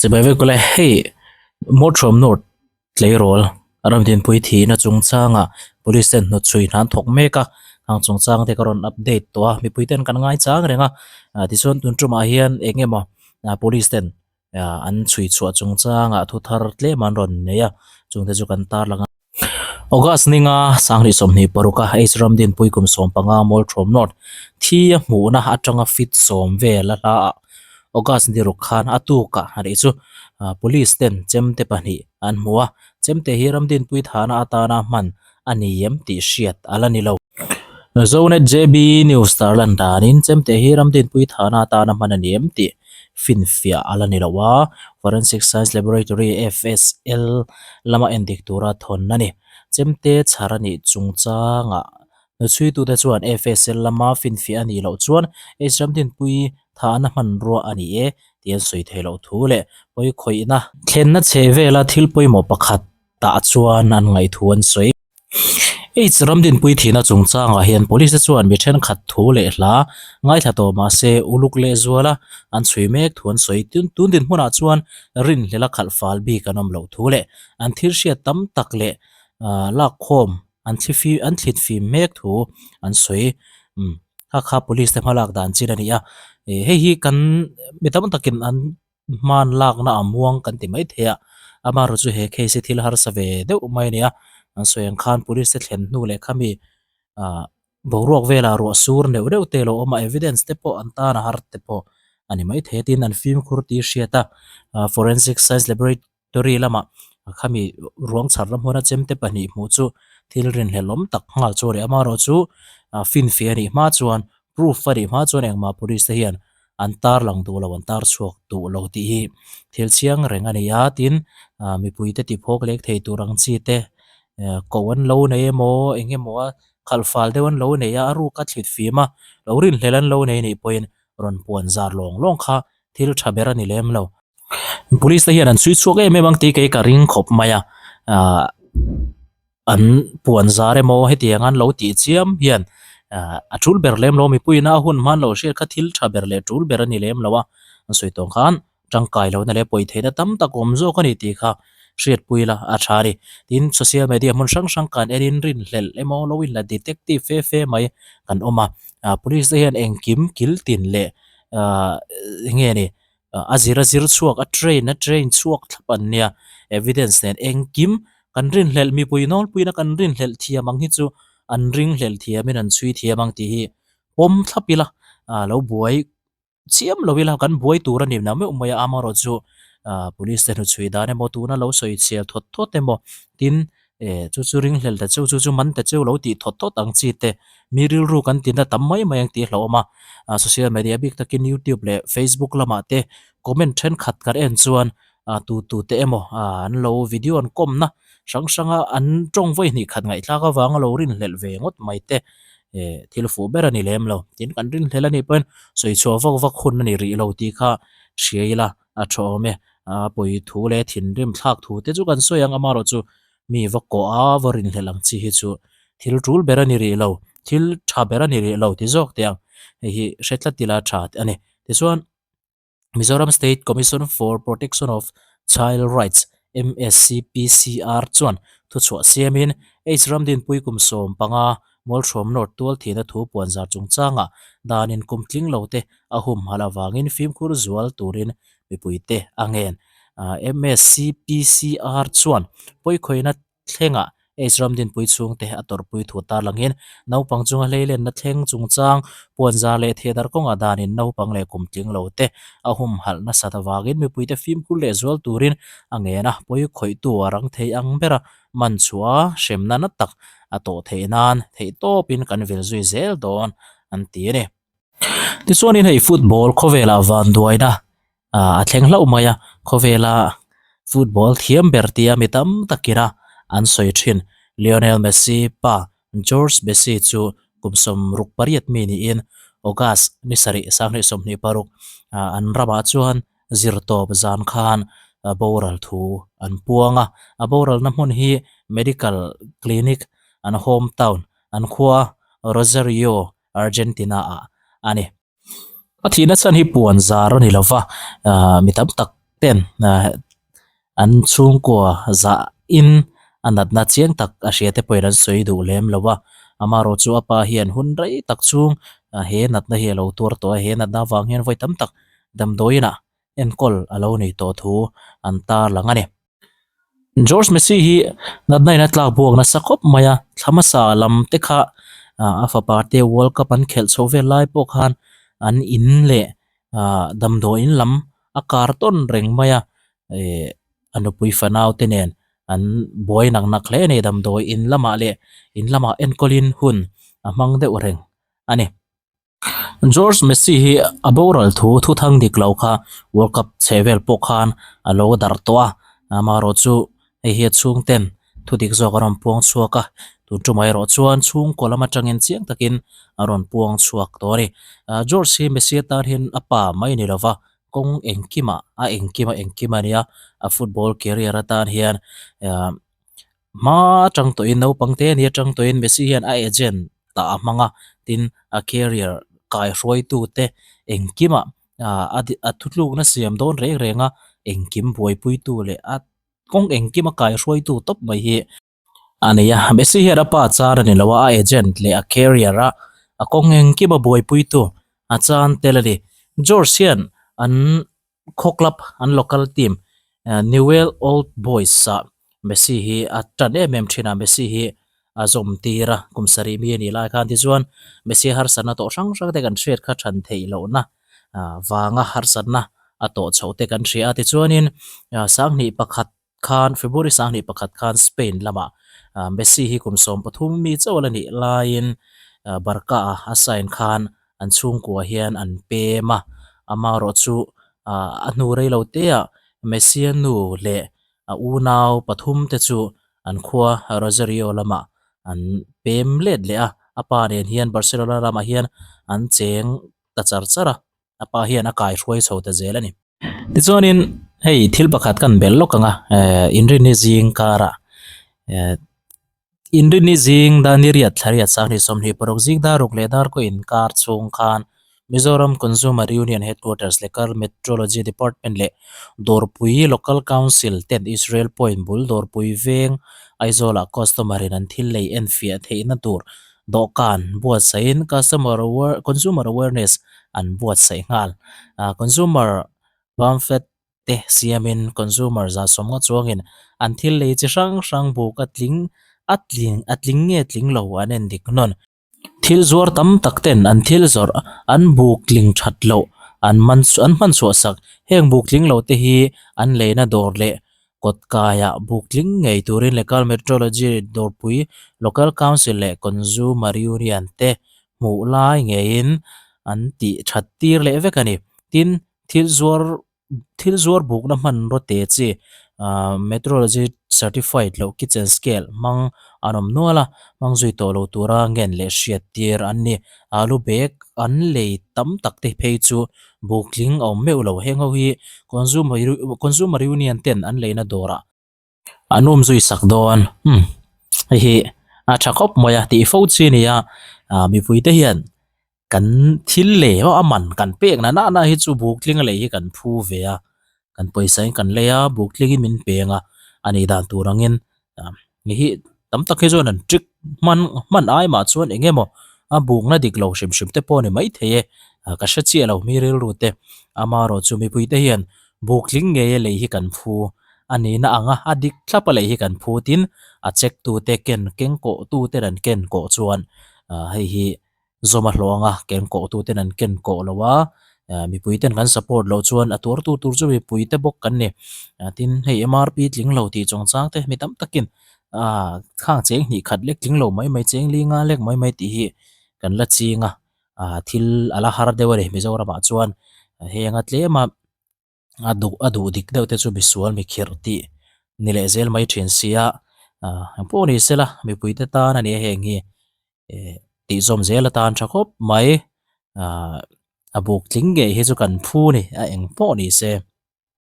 Chibai vek ule hei Mawtawm North tleirawl Ramdinpui thihna chungchangah police ten hnawtchhui hna an thawk mek a hang chungchang te ka rawn update tawh a mipui ten kan ngaichang reng a ah tichuan tun tumah hian eng emaw ah police ten ah an chhui chhuah chungchangah thu thar tlem an rawn nei a chungte chu kan tarlang a. August ninga sanghnih 26 a H Ramdinpui kum 15 Mawlthawm North thi a hmuhna atanga fit sawm vel a hla ah August ni ruk khan a tukah a nih chu police ten chemte pahnih an hmu a, chemte hi Ramdinpui thahna atana hman a ni em tih hriat a la ni lo. Zonet JB News tarlan danin chemte hi Ramdinpui thahna atana hman a ni em tih finfiah a la ni lo a, Forensic Science Laboratory, FSL, lama endik tura thawn a ni. Chemte chhar a nih chungchangah hnuchhuitute chuan FSL lama finfiah a nih loh chuan H Ramdinpui thahna hmanrua a ni e tih an sawi theih loh thu leh pawikhawihna thlenna chhe vela thil pawimawh pakhat tah chuan an ngaihthu an sawi. H Ramdinpui thihna chungchangah hian police te chuan mi thenkhat thu leh hla ngaithla tawh mah se uluk leh zuala an chhui mek thu an sawi. Tin, tun dinhmunah chuan rinhlelh a khalh fal bik an awm loh thu leh an thil hriat tam tak leh lakkhawm an thli an thlit fim mek thu an sawi. Umm kha kha police te hmalak dan chin a ni a, hei hi kan mi tam takin an hman lakna a muang kan ti mai thei a, amaherawh chu he case hi thil harsa ve deuh mai a ni a, an sawi ang khan police te thlen hnu leh khami ah boruak velah ruah sur neuh neuh te lo awm a evidence te pawh an tan a har te pawh a ni mai thei a tin an fimkhur tih hriat a ah forensic science laboratory lamah khami ruang chharna hmuna chemte pahnih hmuh chu thil rinhlelawm tak nghal chu a ni amaherawh chu ah finfiah a nih hma chuan proof a nih hma chuan engmah police te hian an tar lang duh lo an tar chhuak duh lo tih hi thil chiang reng a ni a tin ah mipui te ti phawk lek thei tur ang chi te eh ko an lo nei emaw eng emaw a khalh fal deuh an lo nei a a ruk a thlit fim a lo rinhlelh an lo nei anih pawhin rawn puan zar lawng lawng kha thil tha ber a ni lem lo. Police te hian an chhui chhuak em em ang tih kei ka ring khawp mai a ah an puan zar emaw hetiang an lo tih chiam hian ah a tul ber lem lo mipuiin a hun hman loh hriat kha thil tha ber leh tul ber a ni lem lo a an sawi tawng khan tangkai lohna leh pawi theihna tam tak awm zawk a ni tih kha hriatpui la a tha a ni. Tin social media hmun hrang hrang kan enin rinhlelh emaw lo inla detective fe fe mai kan awm a ah police te hian engkim kil tin leh ah eng nge ni a zir a zir chhuak a train a train chhuak thlap an nia evidence nen engkim kan rinhlelh mipui nawlpuiin a kan rinhlelh thiam ang hi chu an ringhlelh thiamin an chhui thiam ang tih hi pawm thlap ila ah lo buai chiam lo ila kan buai tur a ni na meuh mai a amaherawhchu ah police te hnuchhui dan emaw tuna lo sawi chhiar thawt thawt emaw tin Eh chu chu ringhlel ta cheu chu chu man ta cheu lo tih thawt thawt ang chi te mi rilru kan ti na tam mai mai ang tih a hlauhawm a ah social media bik takin youtube leh facebook lamah te comment thenkhat kan en chuan ah tu tu te emaw ah an lo video an kawmna hrang hranga an tawng vawi hnih khat ngaihthlak avanga lo rinhlelh ve ngawt mai te eh thil fuh ber a ni lem lo tin kan rinhlelh a nih pawhin sawi chhuah vak vak hun a ni rih lo tih kha hria ila. A tha awm e, a pawi thu leh thinrim thlak thu te chu kan sawi ang amaherawh chu mi va kawh a va rinhlelh ang chi hi chu thil tul ber a ni rih lo, thil tha ber a ni rih lo ti zawk teh ang, hei hi hre tlat ila tha a ni. Tichuan Mizoram State Commission for Protection of Child Rights, MSCPCR, chuan thuchhuah siamin H Ramdinpui kum 15 Mualhrawm North tual thihna thu puanzar chungchangah danin kum tling lo te a humhalh avangin fimkhur zual turin mipuite a ngen. MSCPCR chuan pawikhawihna thlengah H Ramdinpui chhungte a tawrhpui thu tarlangin naupang chunga hleilenna thleng chungchang puanzar leh thehdar kawngah danin naupang leh kum tling lo te a humhalh nasat avangin mipuite fimkhur leh zual turin a ngen a, pawikhawihtu a rang thei ang bera man chhuah hremna na tak a tawh theih nan theihtawpin kan vil zui zel dawn an ti a ni. Tichuanin hei football khawvelah vanduaina a thleng hlauh mai a, khawvela football thiam ber tia mi tam takina an sawi thin Lionel Messi pa George Messi chu kum 68 mi niin August ni sarih 2026 an ramah chuan zirtawp zan khan boral thu an puang a, a boralna hmun hi medical clinic an home town an khua Rosario, Argentina ah a ni. A thihna chhan hi puan zar a ni lo va, mi tam tak ten an chhungkua zah in a natna chiang tak a hria te pawhin an sawi duh lem lo a amaherawh chu a pa hian hun rei tak chhung he natna hi a lo tuar tawh a he natna avang hian vawi tam tak damdawiin ah enkawl a lo nei tawh thu an tarlang a ni. George Messi hi natna in a tlak buak nasa khawp mai a, thla hmasa lam te kha a fapa te World Cup an khelh chhoh vel lai pawh khan an in leh damdawiin lam a kar tawn reng mai a, ih a nupui fanau te nen an buai nak nak hle a ni damdawi in lamah leh in lamah enkawlin hun a hmang deuh reng a ni. George Messi hi a boral thu thu thang dik lo kha World Cup chhe vel pawh khan a lo darh tawh a, amaherawh chu hei hi a chhungten thu dik zawk a rawn puang chhuak a, tun tumah erawh chuan chhungkaw lam atangin chiang takin a rawn puang chhuak tawh a ni. George hi Messi atan hian a pa mai ni lova kawng engkimah a engkima engkim a nia, a football career atan hian hma atang tawhin naupang te ania atang tawhin Messi hian a agent tah a hmang a, tin a career kaihruaitu te engkimah ah a thutlukna siam dawn reng reng a, engkim buaipuitu leh a kawng engkima kaihruaitu tawp mai hi a nei a. Messi hian a pa char a ni lo a, a agent leh a career a a kawng engkima buaipuitu a chan tel a ni. George hian an khaw club an local team Newell Old Boys ah Messi hi a tan em em thin a, Messi hi a zawm tir a, kum sarih mi a nih lai khan tichuan Messi harsatna tawh hrang hrang te kan hriat kha than theih lohna vanga harsatna a tawh chhoh te kan hria a, tichuanin sanghnih pakhat khan February sanghnih pakhat khan Spain lamah Messi hi kum 13 mi chauh a la nih laiin Barca ah a sign khan an chhungkua hian an pem a, amaherawh chu a hnu rei lo te ah Messi a nu leh a unau pathum te chu an khua Rosario lamah an pem let leh a, a pa nen hian Barcelona lamah hian an cheng ta char char a. A pa hian a kai hruai chho ta zel a ni. Tichuanin hei thil pakhat kan belh lawk ang a, eh inrinni zing karah eh inrinni zing dar ni riat thla riat sanghnih 26 zing dar ruk leh dar kaw inkar chhung khan Mizoram Consumer Union Headquarters leh Kar Metrology Department leh Dawrpui Local Council ten Israel Point bul Dawrpui veng Aizawlah customer in an thil lei enfiah theihna tur Dawhkan buatsaihin customer aware consumer awareness an buatsaih nghal. Ah consumer pamphlet te siamin consumer za sawmnga chuangin an thil lei chi hrang hrang buk a tling a tling a tling nge tling lo an en dik nawn. Thil zuar tam tak ten an thil zawrh an buk tling that loh an man an hman chhuah sak. Heng buk tling lo te hi an leina dawr leh Kawt kaiah buk tling ngei turin Local Metrology Dawrpui, Local Council leh Consumer Union te hmuh lai ngeiin an tih that tir leh vek a ni. Tin, thil zuar thil zuar bukna hmanraw te chi Metrology Certified loh Kitchen Scale hmang an awm nual a, hmang zui tawh lo tura ngen leh hriat tir an ni. Alu bag an lei tam tak te phei chu Buk tling a awm meuh lo. Heng ho hi Consumer Consumer Union ten an leina dawrah an awm zui sak dawn. Umm hei hi a tha khawp mai a tih fo chi a ni a, ah mipui te hian kan thil lei emaw a man kan pek na na na hi chu buk tling a lei hi kan phu ve a, kan pawisa in kan lei a, buk tling in min peng a, a nih dan tur angin Hei hi tam tak hi chuan an trick hman hman ai mah chuan eng emaw a bukna dik lo hrim hrim te pawh a ni maithei e ka hre chiah lo mi rilru te amaherawh chu mipui te hian buk tling ngei a lei hi kan phu a nihna ang a a dik thlap a lei hi kan phu tin a check tu te ken keng kawh tu ten an ken kawh chuan hei hi Zawm a hlawh ang a, ken kawh tu ten an ken kawh lo a, mipui ten kan support loh chuan a tuar tu tur chu mipui te bawk kan ni. Tin, hei MRP tling lo tih chungchang te mi tam takin ah khang cheng hnih khat lek tling lo mai mai, cheng li nga lek mai mai tih hi kan la ching a, ah thil a la har deuh a ni Mizoramah chuan heng a tlem a. a duh a duh dik deuh te chu misual mi khirh tih ni leh zel mai thin sia ah engpawh ni sela mipui te tan a nia heng hi eh tih zawm zel atan tha khawp mai ah a buk tling ngei hi chu kan phu a ni a engpawh ni se.